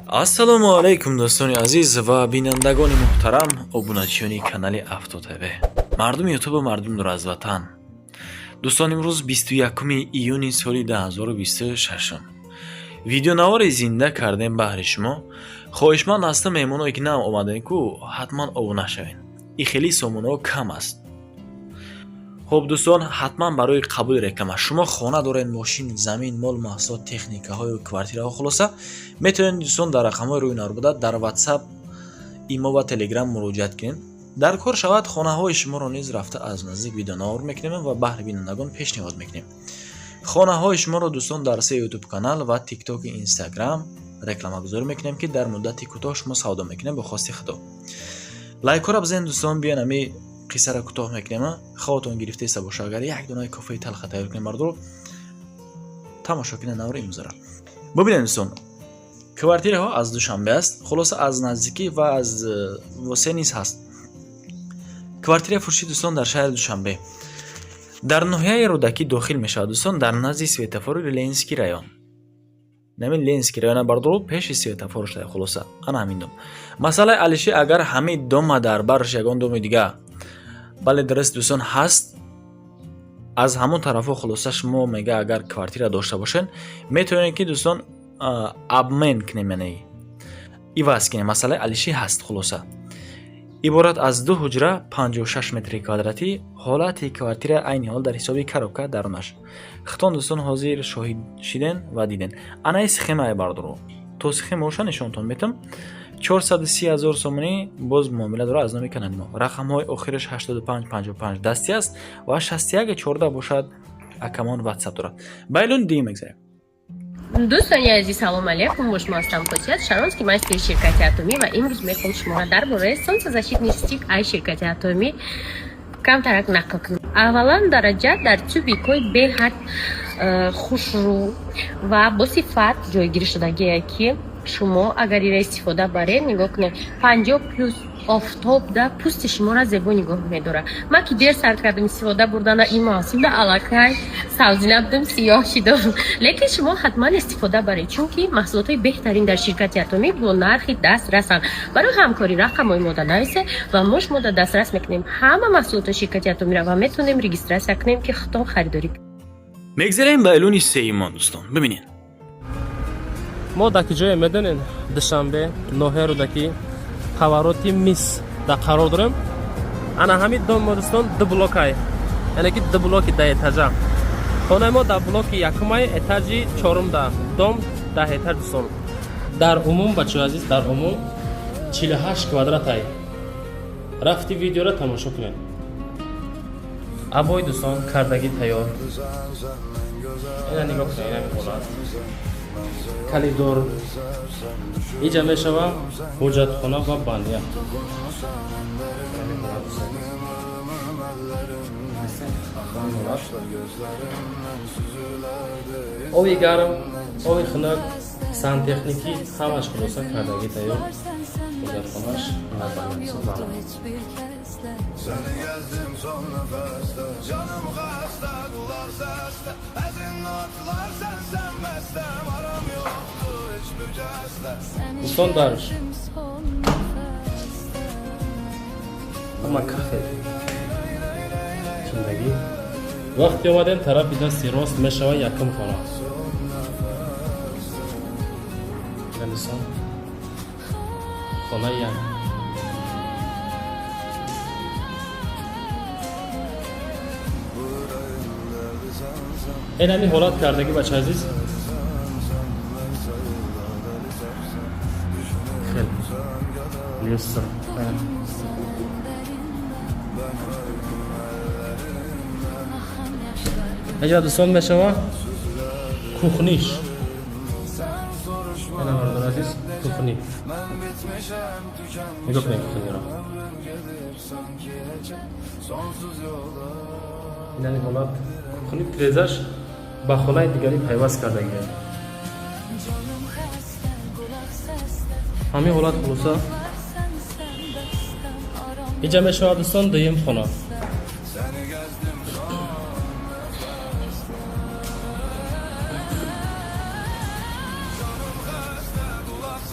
Ассалому алайкум, дӯстони азиз ва бинандагони муҳтарам, обуначиёни канали Авто ТВ, мардуми Ютубу мардум дур аз ватан. Дӯстон, имрӯз 21 июни соли 2026 видеонавори зинда кардем баҳри шумо. Хоҳишманд ҳастам, меҳмоное ки нав омадем ку, ҳатман обуна шавед. И хеле сомонаҳо кам аст. Хуб, дӯстон, ҳатман барои қабули реклама шумо хона доред, мошин, замин, мол, маҳсулот, техникаҳою квартираҳо, хулоса, метавонед, дӯстон, дар рақамҳои рӯи навор буда дар WhatsApp, Имо ва Telegram муроҷиат кунед. Дар кор шавад, хонаҳои шуморо низ рафта аз наздик видеонавор мекунем ва баҳри бинандагон пешниҳод мекунем. Хонаҳои шуморо, дӯстон, дар се Ютуб канал ва Тиктоки, Инстаграм рекламагузорӣ мекунем, ки дар муддати кӯтоҳ шумо савдо мекунем бо хости Худо. Лайкҳоро бизанед, дӯстон. Биён, ами қиссаро кӯтоҳ мекунем. Хавотон гирифтаиста боша, агар як донаи кофеи талха тайёр кунем, мардуро тамошо кунед навори имрӯзара. Бубинед, дӯстон, квартираҳо аз Душанбе аст, хулоса, аз наздикӣ ва аз Восе низ ҳаст. Квартираи фурӯшӣ, дӯстон, дар шаҳри Душанбе, дар ноҳияи Рӯдакӣ дохил мешавад, дӯстон, дар назди светофори Ленинский район. Нами Ленинский района, бардору, пеши светофор шуда, хулоса, ана ҳамин дом. Масъалаи алиши, агар ҳамин дома дар барш ягон доми дига, бале, дуруст, дӯстон, ҳаст аз ҳамон тарафҳо. Хулоса, шумо мега, агар квартира дошта бошед, метавонед ки, дӯстон, обмен кунем, яъне иваз кунем. Масъалаи алиши ҳаст. Хулоса, иборат аз ду ҳуҷра, 56 метри квадратӣ. Ҳолати квартира айни ҳол дар ҳисоби коробка дарунаш. Хитон, дӯстон, ҳозир шоҳид шиден ва диден. Анаи схемае, бардоро, то схемаоша нишонтон метам. 430 ҳазор сомонӣ боз муомила дорад аз номи канали мо. Рақамҳои охираш 8555 дастӣ аст ва 6114 бошад, акамон Ватсап дорад. Ба эълони дуюм мегзарем. Дӯстони азиз, салом алейкум! Бо шумо ҳастам Хосият Шаронский, мастери ширкати Атомӣ, ва имрӯз мехоҳам шуморо дар бораи солнцезащитный стик ай ширкати Атомӣ камтарак нақл кунам. Аввалан, дараҷа дар тюбикҳои беҳад хушрӯ ва бо сифат ҷойгир шудагие, ки шумо агар ира истифода баред, нигоҳ кунед, 50 плюс офтобда пӯсти шуморо зебо нигоҳ медорад. Ман ки дер сар кардам истифода бурдана, ин мавсимда аллакай савзина будам, сиёҳ шидам, лекин шумо ҳатман истифода баред, чунки маҳсулотҳои беҳтарин дар ширкати Атомӣ бо нархи дастрасанд. Барои ҳамкорӣ рақамҳои мода нависе ва мо шумода дастрас мекунем ҳама маҳсулотҳои ширкати Атомиро ва метавонем регистрация кунем, ки худтон харидорӣ. Мегзарем ба эълони сеюмон, дӯстон, бибинед. Мо дар куҷое медонед? Душанбе, ноҳияи Рӯдакӣ, повороти Мис да қарор дорем. Ана ҳамин дом мо, дӯстон, ду блокай, яъне ки ду блоки да этажа. Хонаи мо дар блоки якумай, этажи чорум, да дом 10 этаж. Дӯстон, дар умум, бачаҳои азиз, дар умум 48 квадратай. Рафти видеоро тамошо кунед. Обои, дӯстон, кардагӣ тайёр. Ина нигоҳ кунед, инами ҳолат коридор, иҷа мешава ҳуҷҷатхона ва баня. Оби гарм, оби хунук, сантехникӣ, ҳамаш, хулоса, кардагӣ тайёр. Ҳуҷҷатхонаш. Seni gezdim son nefeste. Canım hasta, kulak seste. Ezin notlar sen bestem. Aram yoktu hiçbir kesle. Дӯстон, дар ҳама кафе зиндагӣ. Вақте омадем, тарафи дасти рост мешава якум хона. Дӯстон, хонаи як. Ин ҳамин ҳолат кардагӣ, бача азиз, хел люстр. Эҷа, дӯстон, мешава кухниш. Ина, бародар азиз, кухни, нигоҳ кунед кухниро. Ин ҳамин ҳолат кухни, тирезаш ба хонаи дигарӣ пайваст кардагия. Ҳамин ҳолат, хулоса, инҷа мешавад, дӯстон, дуюм хона.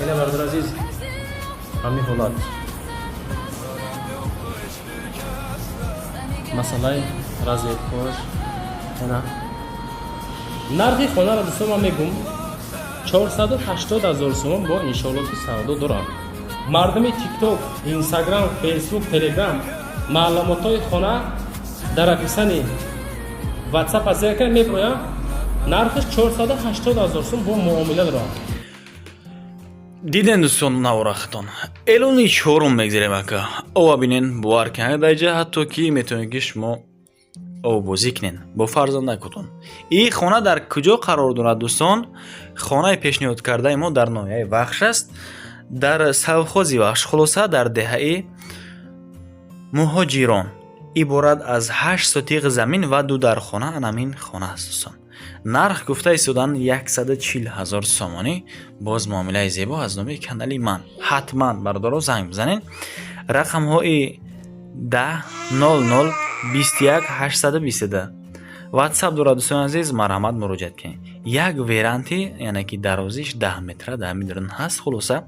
Ина, бародар азиз, ҳамин ҳолат, масъалаи розеткош. Ина, нархи хонаро, дӯстон, ман мегум, 480 ҳазор сомон, бо иншоалло ки савдо дорам. Мардуми Тикток, Инстаграм, Фейсбук, Телеграм, маълумотҳои хона дар описании Ватсап аз зер меброям. Нархаш 480 ҳазор сом, бо муомила дорам. Диден, дӯстон, наворахтон. Эълони чорум мегзарем, ака. Ова бинен, бовар кунед, даҷа ҳатто ки метавонед, ки шумо овбозӣ кунед бо фарзандакотон. И хона дар куҷо қарор дорад, дӯстон? Хонаи пешниҳодкардаи мо дар ноҳияи Вахш аст, дар совхози Вахш, хулоса, дар деҳаи Муҳоҷирон. Иборат аз 8 сотиқ замин ва ду дархона. Анамин хона аст, дӯстон. Нарх гуфта истодан 140 ҳазор сомонӣ, боз муомилаи зебо аз номи канали ман. Ҳатман, бародаро, занг бизанед, рақамҳои 10 00 21 822 Ватсап дорад. Дӯстони азиз, марҳамат, муроҷиат кунед. Як веранди, яъне ки дарозиш 10 метра, дар ҳамин дарун ҳаст. Хулоса,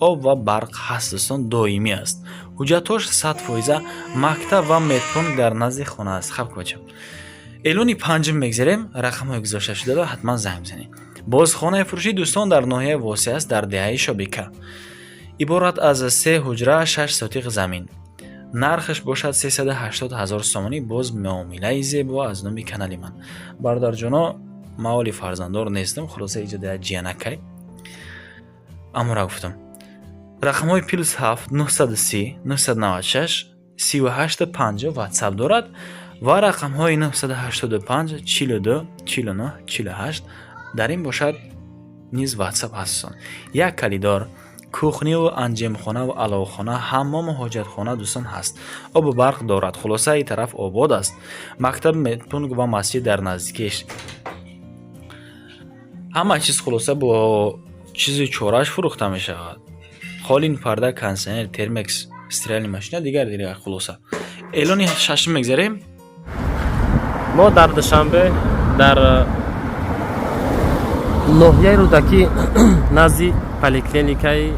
об ва барқ ҳаст, дӯстон, доимӣ аст. Ҳуҷҷатҳош 100%. Мактаб ва медпункт дар назди хона аст. Хаб, бача, эълони панҷум мегзарем. Рақамҳои гузошташударо ҳатман занг бизанед. Боз хонаи фурӯшӣ, дӯстон, дар ноҳияи Восеъ аст, дар деҳаи Шобика. Иборат аз се ҳуҷра, 6 сотиқ замин. Нархаш бошад 380 ҳазор сомонӣ, боз муомилаи зебо аз номи канали ман. Бародарҷоно, маоли фарзанддор нестам. Хулоса, иҷода ҷиянакай амора гуфтам. Рақамҳои +7 930 996 38 50 Ватсап дорад ва рақамҳои 985 42 49 48 дар ин бошад низ Ватсап ҳастон. Як калидор, кухниву анҷемхонаву аловхона, ҳаммому ҳоҷатхона, дӯстон, ҳаст. Обу барқ дорад. Хулоса, ин тараф обод аст. Мактаб, медпункт ва масҷид дар наздикиш. Ҳама чиз, хулоса, бо чизи чораш фурӯхта мешавад: қолин, парда, кондитсионер, термекс, стиральный машина, дигар дигар. Хулоса, эълони шашум мегзарем. Мо дар Душанбе, дар ноҳияи Рӯдакӣ, назди поликлиникаи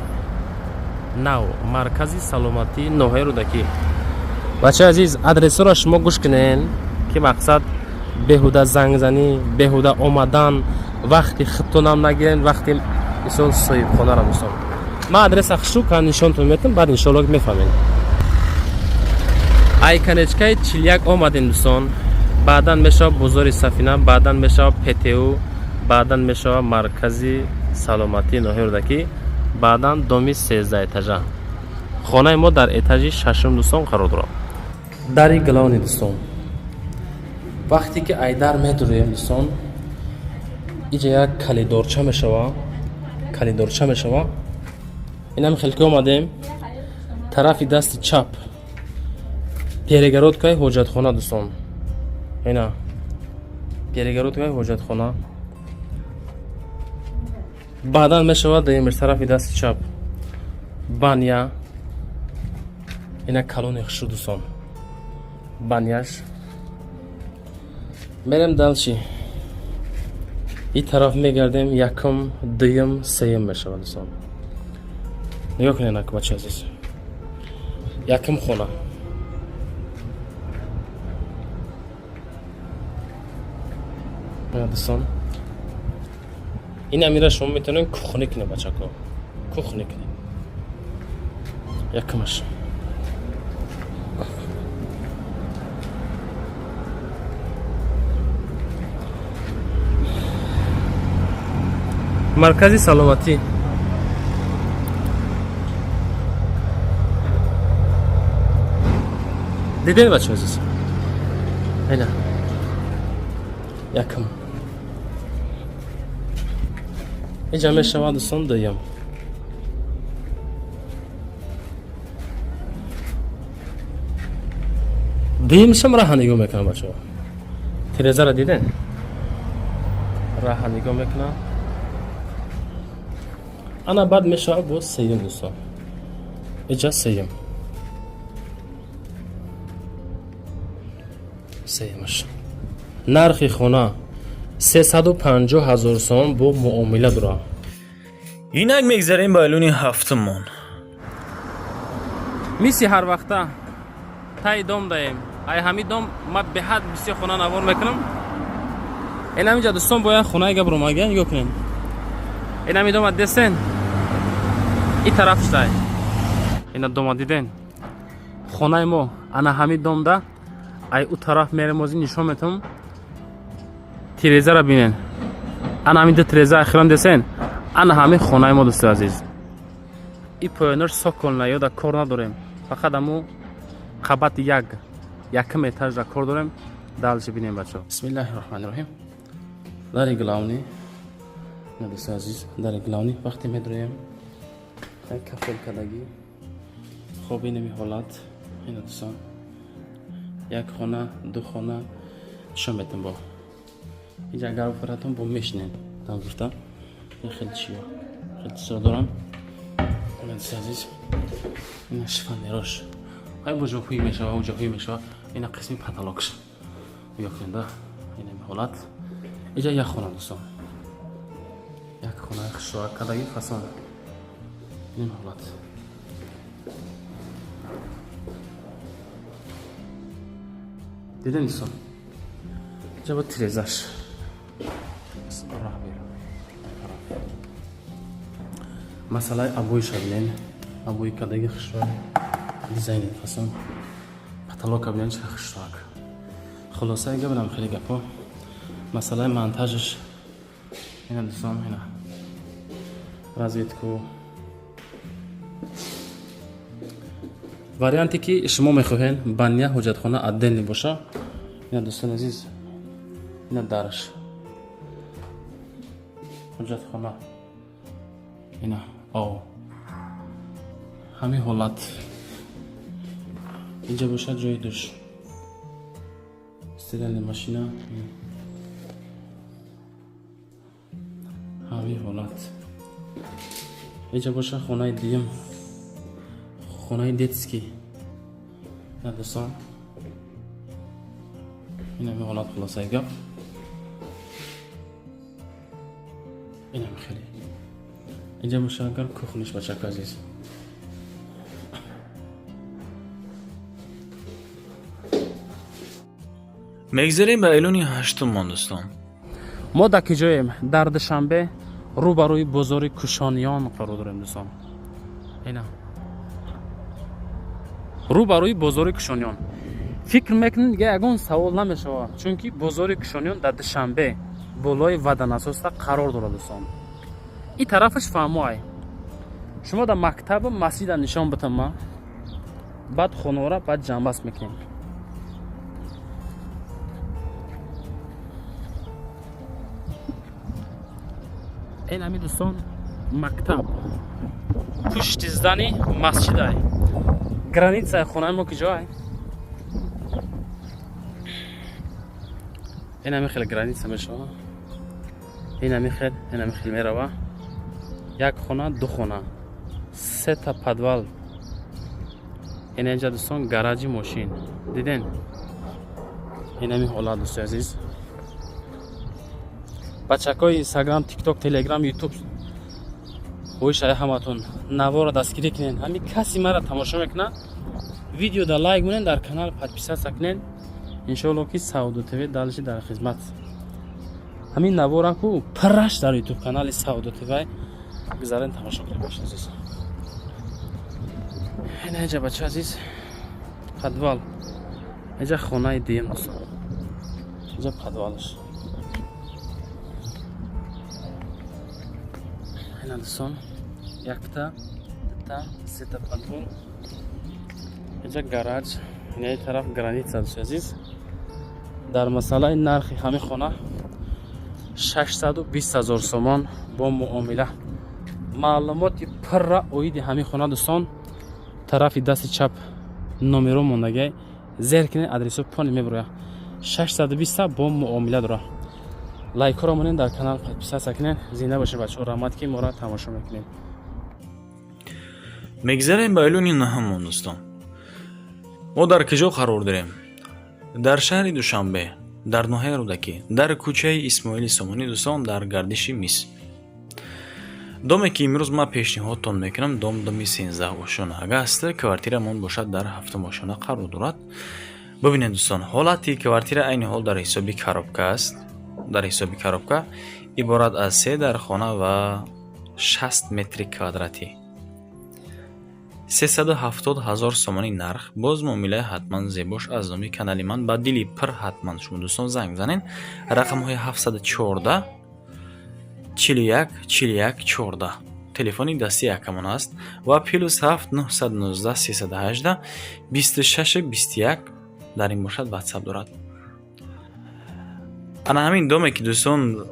нав, маркази саломатии ноҳияи Рӯдакӣ. Бачаи азиз, адресҳоро шумо гӯш кунен, ки мақсад беҳуда зангзанӣ, беҳуда омадан, вақти худтонам нагирен, вақти мисол соҳибхонаро. Мисол, ман адреса хушука нишонтон метам, баъд иншоалло мефаҳмед. Ай конечкаи 41 омадем, дӯстон, баъдан мешавад бозори Сафина, баъдан мешавад ПТУ, баъдан мешавад маркази саломатии ноҳияи Рӯдакӣ, баъдан доми 13 этажа. Хонаи мо дар этажи шашум, дӯстон, қарор дорад. Дари главный, дӯстон, вақте ки айдар медуроем, дӯстон, иҷа як калидорча мешава, калидорча мешава. Инам хеле ки омадем, тарафи дасти чап перегородкаи ҳоҷатхона, дӯстон. Ина, перегородкаи ҳоҷатхона. Баъдан мешавад даимеш тарафи дасти чап баня. Ина, калони хушу, дӯстон, баняш. Мерем дальше, и тараф мегардем, якум, дуюм, сеюм мешавад. Дӯстон, нигоҳ кунед, ака, бача азиз, якум хона. Дӯстон, ин амира шумо метавонед кухня кунед, бачако, кухня кунед. Якумаш. Маркази саломатӣ. Дидед, бача азиз, ина якум. Инҷа мешавад, дӯстон, дуюм. Дуюмшам раҳа нигоҳ мекунам, бачаҳо. Тирезаро диден, раҳа нигоҳ мекунам. Ана, баъд мешавад боз сеюм, дӯстон. Иҷа сеюм, сеюмаш. Нархи хона 350 ҳазор сомон, бо муомила дорад. Инак мегзарем ба эълони ҳафтумон. Мисли ҳар вақта таи дом даем. Ай ҳами дом ма беҳад бисёр хона навор мекунам. Ин ҳаминҷа, дӯстон, бо як хонаи гап ромага, нигоҳ кунем. Ин ҳами дома десен, и тараф штай. Ина дома диден, хонаи мо ана ҳами домда. Ай ӯ тараф мерем, ози нишон метавам. Тирезара бинен, ана ҳамин ду тиреза ахиран десен, ана ҳамин хонаи мо, дӯсти азиз. И поёнош соколна ёда кор надорем, фақат аму қабати як, якум этажра кор дорем. Дальше бинем, бачо. Бисмиллаҳи роҳмани роҳим. Дари главный на, дӯсти азиз, дари главный вақте медроем, як кафел кардагӣ. Хоб, инами ҳолат. Ина, дӯстон, як хона, ду хона нишон метам. Бо инҷа агар фаратон бо мешинем, там гуфта хеле чиё, хеле чизо дорам. Ина, дӯсти азиз, ина шифоньерош, ай бо ҷоҳӯй мешава, ӯ ҷоҳӯй мешава. Ина қисми потолокш, нигоҳ кунед, инами ҳолат. Иҷа як хона, дӯстон, як хонаи хушроак кадаги фасон. Инами ҳолат. Диден, дӯстон, иҷа бо тирезаш роҳ бир. Масъалаи обоиша бинен, обои кадаги хушроак, дизайни фасон. Потолока бинен, чӣ хушроак. Хулосаи гап, хеле гапҳо. Масъалаи монтажаш ина, дӯстон, ина розетку. Варианте ки шумо мехоҳед, баня, ҳоҷатхона отдельный боша. Ина, дӯстони азиз, ина дараш, ҳоҷатхона, ина ов, ҳамин ҳолат. Инҷа бошад ҷои душ, стиральная машина, ҳамин ҳолат. Инҷа бошад хонаи дуюм, хонаи детский. Ина, дӯстон, инами ҳолат. Хулосаи гап, инами хеле. Инҷа бошад агар кухняш, бачако азиз. Мегзарем ба эълони ҳаштумон, дӯстон. Мо дар киҷоем? Дар Душанбе, рӯ ба рӯи бозори Кушониён қарор дорем, дӯстон. Ина, рӯ ба рӯи бозори Кушониён. Фикр мекунем, дига ягон савол намешавад, чунки бозори Кушониён дар Душанбе болои водонасоста қарор дорад, дӯстон. И тарафаш фаҳмоай. Шумо дар мактабу масҷида нишон битама, баъд хонора, баъд ҷамъбаст мекунем. Ин ҳамин, дӯстон, мактаб пушти здани масҷидай. Границаи хонаи мо киҷоай? Ин ҳамин хел граница мешава, ин ҳамин хел, ин ҳамин хел мерава. Як хона, ду хона, сета подвал. Ин инҷа, дӯстон, гараҷи мошин диден. Ин ҳамин ҳолат, дӯстои азиз. Бачакҳои Инстаграм, Тикток, Телеграм, Ютуб, хоҳишай ҳаматон, наворо дастгирӣ кунен. Ҳамин каси мара тамошо мекунад, видео да лайк монен, дар канал подписаться кунен. Иншоалло ки Савдо ТВ дальше дар хизмат. Ҳамин навора ку пирраш дар Ютуб канали Савдо ТВ гузарен, тамошо кунед, бача азиз. Ина инҷа, бача азиз, подвал. Инҷа хонаи дуюм, дӯстон, инҷа подвалаш. Ина, дӯстон, якта, дута, сета подвал, инҷа гараж, инаи тараф граница. Дӯсти азиз, дар масъалаи нархи ҳамин хона 620 000 сомон бо муомила. Маълумоти пурра оиди ҳамин хона, дӯстон, тарафи дасти чап номеро мондагиай, зер кунед, адресо пони мебуроя. 620 бо муомила дора. Лайкҳоро монед, дар канал подписаться кунед. Зинда бошед, бачаҳо, раҳмат, ки моро тамошо мекунед. Мегзарем ба эълони наҳумон, дӯстон. Мо дар киҷо қарор дорем? Дар шаҳри Душанбе, дар ноҳияи Рӯдакӣ, дар кӯчаи Исмоили Сомонӣ, дӯстон, дар гардиши Мис. Доме ки имрӯз ман пешниҳодтон мекунам, дом доми 13 ошёнага аст. Квартирамон бошад дар ҳафтум ошёна қарор дорад. Бибинед, дӯстон, ҳолати квартира айни ҳол дар ҳисоби коробка аст. Дар ҳисоби коробка иборат аз се дархона ва 60 метри квадратӣ. 370 ҳазор сомонӣ нарх. Боз муомилаи ҳатман зебош аз номи канали ман ба дили пир ҳатман шумо дӯстон занг занед. Рақамҳои 714 41 41 14 телефони дастии акамон аст ва +7 919 318 26 21 дар ин бошад ватсап дорад. Ана ҳамин доме ки дӯстон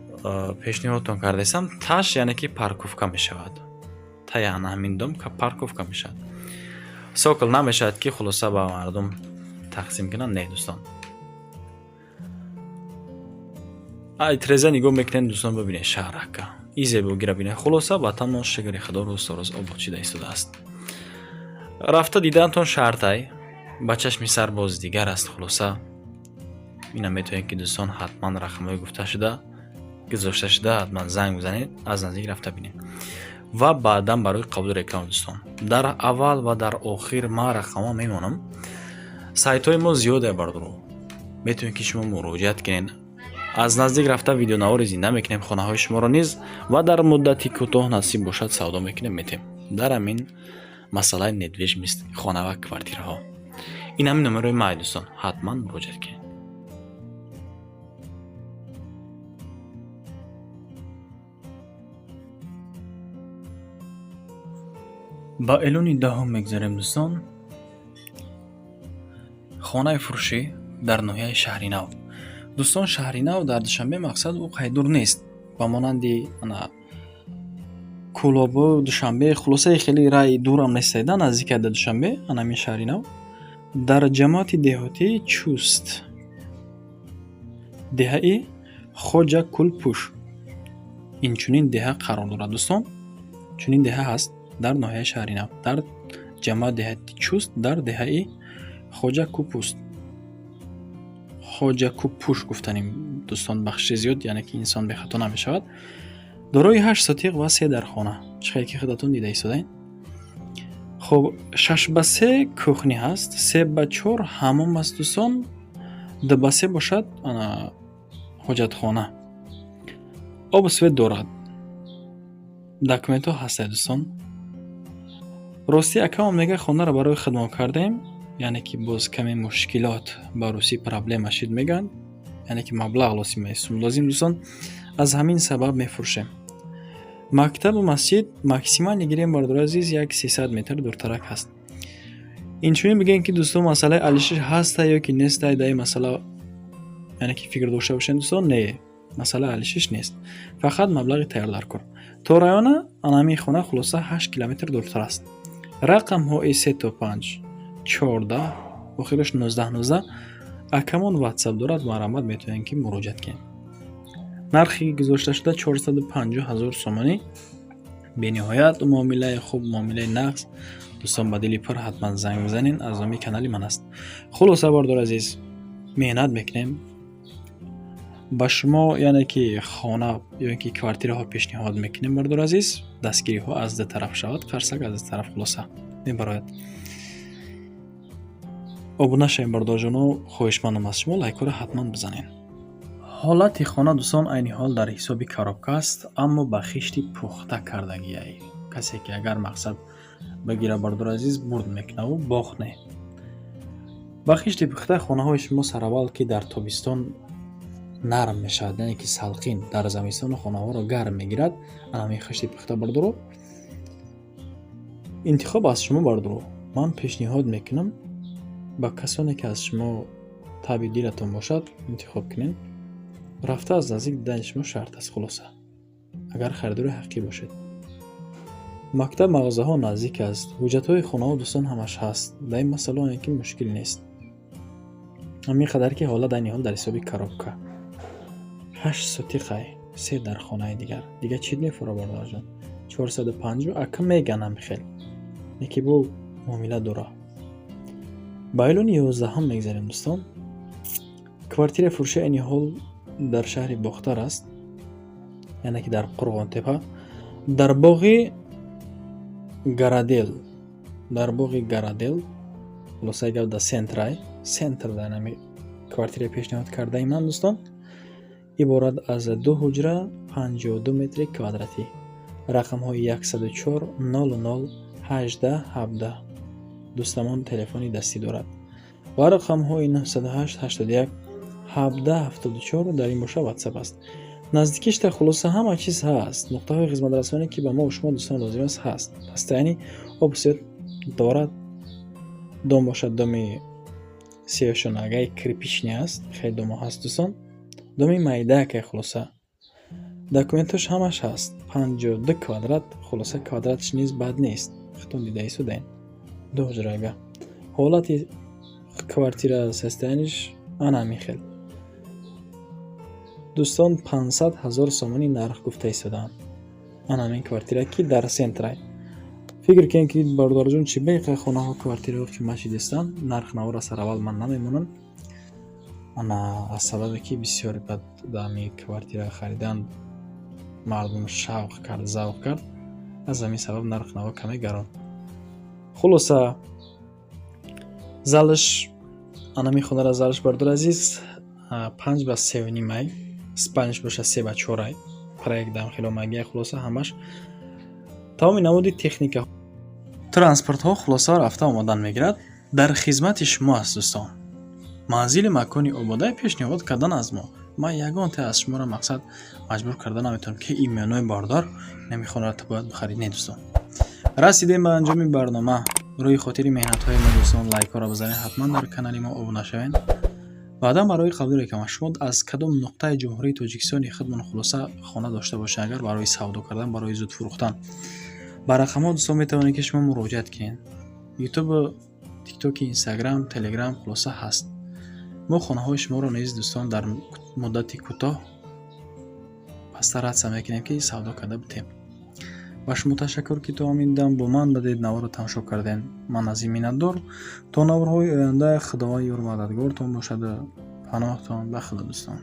пешниҳодтон кардаистам, таш яъне ки парковка мешавад. Тая ана ҳамин дом парковка мешавад. Цоколь намешавад ки хулоса ба мардум тақсим кунанд, не, дӯстон. Ай треза нигоҳ мекунем, дӯстон, бибинед шаҳрака. И зебогиро бинед. Хулоса ватанмон шукри худо рӯз то рӯз обод шида истодааст. Рафта дидаантон шартай, ба чашми сар боз дигар аст. Хулоса ина метавонед ки дӯстон ҳатман рақамҳои гуфташуда гузошта шуда ҳатман занг бизанед, аз наздик рафта бинед. Ва баъдан барои қабули реклама, дӯстон, дар аввал ва дар охир ман рақамҳо мемонам. Сайтҳои мо зиёде, бардоро, метавонед ки шумо муроҷиат кунед. Аз наздик рафта видеонавори зинда мекунем хонаҳои шуморо низ ва дар муддати кӯтоҳ насиб бошад савдо мекунем, метем. Дар ҳамин масъалаи недвижимость, хона ва квартираҳо. Ин ҳамин номерои май, дӯстон, ҳатман муроҷиат кунед. Ба эълони даҳум мегузарем, дӯстон. Хонаи фурӯшӣ дар ноҳияи Шаҳринав. Дӯстон, Шаҳринав дар Душанбе мақсад ӯ қайдур нест. Ба монанди ана Кӯлобу Душанбе, хулосаи хеле раи дурам нестайда, наздик дар Душанбе, ана ҳамин Шаҳринав. Дар ҷамоати деҳотии Чуст, деҳаи Хоҷакулпӯш инчунин деҳа қарор дорад, дӯстон. Чунин деҳа ҳаст дар ноҳияи Шаҳринав, дар ҷамоати деҳати Чуст, дар деҳаи Хоҷакупуст. Хоҷакуппуш гуфтаним, дӯстон, бахши зиёд, яъне ки инсон бехато намешавад. Дорои ҳашт сотиқ ва се дархона. Чӣ хеле ки худатон дида истодаед. Хоб, 6 ба 3 кухня ҳаст, 3 ба 4 ҳаммом аст, дӯстон, 2 ба 3 бошад ана ҳоҷатхона. Обу свет дорад. Документҳо ҳастанд, дӯстон. Ростӣ акамон мегӯяд, хонаро барои худмон кардем, яъне ки боз каме мушкилот, ба русӣ проблема шид мегӯянд, яъне ки маблағ лозим, лозим, дӯстон, аз ҳамин сабаб мефурӯшем. Мактабу масҷид максимально гирем, бародари азиз, як 300 метр дуртарак ҳаст. Инчунин бигӯем ки, дӯстон, масъалаи алишиш ҳаста ё ки неста дар ин масъала, яъне ки фикр дошта бошем, дӯстон, не, масъалаи алишиш нест. Фақат маблағи тайёр дар кор. То района ана ҳамин хона хулоса 8 километр дуртар аст. Рақамҳои се то панҷ 14, охираш 19 19 акамон ватсап дорад, марҳамат, метавонед ки муроҷиат кунед. Нархи гузошташуда 450 ҳазор сомонӣ. Бениҳоят муомилаи хуб, муомилаи нағз. Дӯстон, ба дили пур ҳатман занг бизанед, аз номи канали ман аст. Хулоса, бардор азиз, меҳнат мекунем ба шумо, яъне ки хона ё ин ки квартираҳо пешниҳод мекунем, бардор азиз, дастгириҳо аз ду тараф шавад, қарсак аз ду тараф хулоса мебарояд. Обуна шавем, бардорҷоно, хоҳишмандам аз шумо, лайкҳоро ҳатман бизанед. Ҳолати хона, дӯстон, айни ҳол дар ҳисоби коробка аст, аммо ба хишти пухта кардагиай. Касе ки агар мақсад бигира, бардор азиз, бурд мекунаву бохт не. Ба хишти пухта хонаҳои шумо сараввал ки дар тобистон нарм мешавад, яъне ки салқин, дар замистону хонаҳоро гарм мегирад. Ана ҳамин хишти пухта, бардоро, интихоб аз шумо, бардоро. Ман пешниҳод мекунам ба касоне ки аз шумо таби дилатон бошад, интихоб кунед. Рафта аз наздик дидани шумо шарт аст, хулоса. Агар харидори ҳақиқӣ бошед. Мактаб, мағозаҳо наздик аст. Ҳуҷҷатҳои хонаҳо, дӯстон, ҳамаш ҳаст. Дар ин масъала оне ки мушкил нест. Ҳамин қадар ки ҳолат айни ҳол дар ҳисоби коробка. Ҳашт сотиқай, се дар хонаи дигар. Дигар чӣ мефура, бародарҷон? 450 ака меганам хел. Яке бу муомила дора. Ба эълони 11-ҳам мегзарем, дӯстон. Квартираи фурӯшӣ айни ҳол дар шаҳри Бохтар аст, яъне ки дар Қурғонтепа. Дар боғи Гарадел, дар боғи Гарадел, хулосаи гап, дар центрай, центр дар нами квартира пешниҳод кардаи ман, дӯстон, иборат аз ду ҳуҷра, 52 метри квадратӣ, рақамҳои 104 00 18 17. Дӯстамон телефони дастӣ дорад ва рақамҳои 908 81 17 74 дар ин боша ватсап аст. Наздикишта, хулоса, ҳама чиз ҳаст, нуқтаҳои хизматрасонӣ, ки ба мо шумо, дӯстон, лозим аст, ҳаст. Постоянный об, свет дорад. Дом бошад, доми сеошонагаи кирпичный аст. Хеле домо ҳаст, дӯстон, доми майдакай. Хулоса, документош ҳамаш ҳаст. 52 квадрат, хулоса, квадратш низ бад нест, худтон дида истодаен. Ду ҳуҷрага, ҳолати квартира, состояниш ана ҳамин хел, дӯстон. 500 000 сомонӣ нарх гуфта истодаанд ана ҳамин квартира, ки дар центрай. Фикр кунем, ки, бародарҷон, чӣ беқа хонаҳо, квартираҳо қимат шидистанд. Нарх навора сараввал ман намемонам, ана аз сабабе ки бисёре бад ҳами квартира харидан мардум шавқ кард, завқ кард, аз ҳамин сабаб нарх наво каме гарон. Хулоса, залаш анами хонара, залаш, бародари азиз, панҷ ба севнимай, спальниш боша се ба чорай. Проект дам хело магия. Хулоса, ҳамаш тамоми намуди техника, транспортҳо, хулоса, рафта омадан мегирад, дар хизмати шумо аст, дӯстон. Манзили макони ободаи пешниҳод кардан аз мо. Ман ягон те аз шуморо, мақсад, маҷбур карда наметавонам, ки имёнои бародар, инами хонаро ту бояд бихарӣ. Не, дӯстон, расидем ба анҷоми барнома. Рӯи хотири меҳнатҳои мо, дӯстон, лайкҳоро бизанед, ҳатман дар канали мо обуна шавед. Баъдан барои қабули реклама, шумо аз кадом нуқтаи Ҷумҳурии Тоҷикистони худмон, хулоса, хона дошта бошед, агар барои савдо кардан, барои зуд фурӯхтан, ба рақамҳо, дӯстон, метавонед, ки шумо муроҷиат кунед. Ютубу, Тиктоки, Инстаграм, Телеграм, хулоса, ҳаст. Мо хонаҳои шуморо низ, дӯстон, дар муддати кӯтоҳ постараться мекунем, ки савдо карда бутем. Ба шумо ташаккур, ки то ҳамин дам бо ман будед, наворро тамошо кардем. Ман аз ин миннатдор. То наворҳои оянда, Худованд ёру мададгортон бошаду паноҳтон ба Худо, дӯстон.